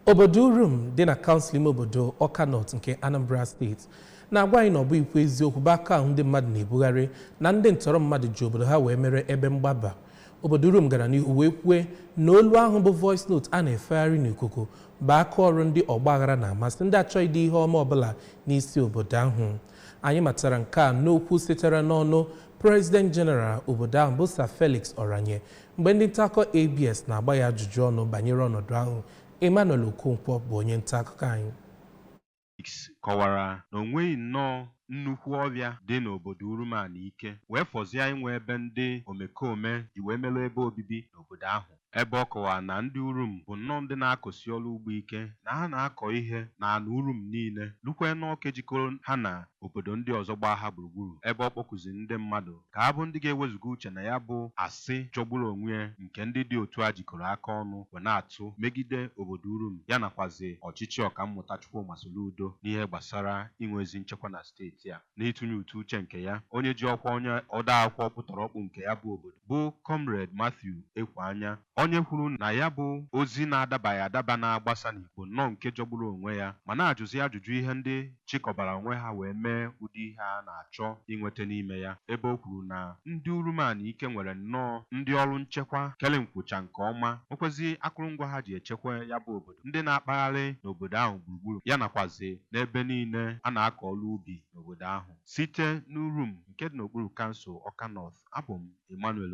Obodo Urum dị na kansụl ime obodo Ọka North nke Anambra Steeti na-agwa anyị na ọ bụ ikwu eziokwu bụ aka ahụ ndị mmadụ na-ebugharị na ndị ntọrọ mmadụ ji obodo ha wee mere ebe mgbaba. Obodo Urum gara n'ihu wee kwue na olu ahụ bụ voice note a na-efegharị n'ikuku bụ aka ọrụ ndị ọgbaghara na-amasị ndị achọghịdị ihe ọma ọbụla n'isi obodo ahụ. Anyị matara nke a n'okwu sitere n'ọnụ President General obodo ahụ bụ Sir Felix Oranye mgbe ndị ntaakụkọ ABS na-agba ya ajụjụ ọnụ banyere ọnọdụ ahụ. Emmanuel Okonkwo bụ onye nta akụkọ anyị. Felix kọwara na o nweghị nnọọ nnukwu ọrịa dị n'obodo Urum-Anịke wee fọzie inwe ebe ndị omekome ji wee mere ebe obibi n'obodo ahụ, ebe ọ kọwara na ndị Urum bụ nnọọ ndị na-akọsi ọrụ ugbo ike, na ha na-akọ ihe n'ala Urum niile rukwe n'oke jikọrọ ha na obodo ndị ọzọ gbaa ha gburugburu, ebe ọ kpọkuziri ndị mmadụ ka ha bụ ndị ga-ewezuga uche na ya bụ asị jọgburu onwe ya nke ndị dị otu a jikọrọ aka ọnụ wee na-atụ megide obodo Urum ya nakwazi ọchịchị Ọkammụta Chukwuma Soludo n'ihe gbasara inwe ezi nchekwa na steeti a. N'ịtụnye ụtụ uche nke ya, onye ji ọkwa onye odeakwụkwọ ọkpụtọrọkpụ nke ya bụ obodo bụ Comrade Matthew Ekweanya, onye kwuru na ya bụ ozi na-adabaghị adaba na-agbasa n'Igbo nnọọ nke jọgburu onwe ya, ma na-ajụzi ajụjụ ihe ndị chịkọbara onwe ha wee mee ụdị ihe a na-achọ inweta n'ime ya, ebe o kwuru na ndị Urum-Anịke nwere nnọọ ndị ọrụ nchekwa kere nkwụcha nke ọma, nwekwazị akụrụngwa ha ji echekwa ya bụ obodo, ndị na-akpagharị n'obodo ahụ gburugburu ya nakwazi n'ebe niile a na-akọ ọrụ ubi n'obodo ahụ. Site n'Urum nke dị n'okpuru kansụl Ọka North, abụ m Emmanuel.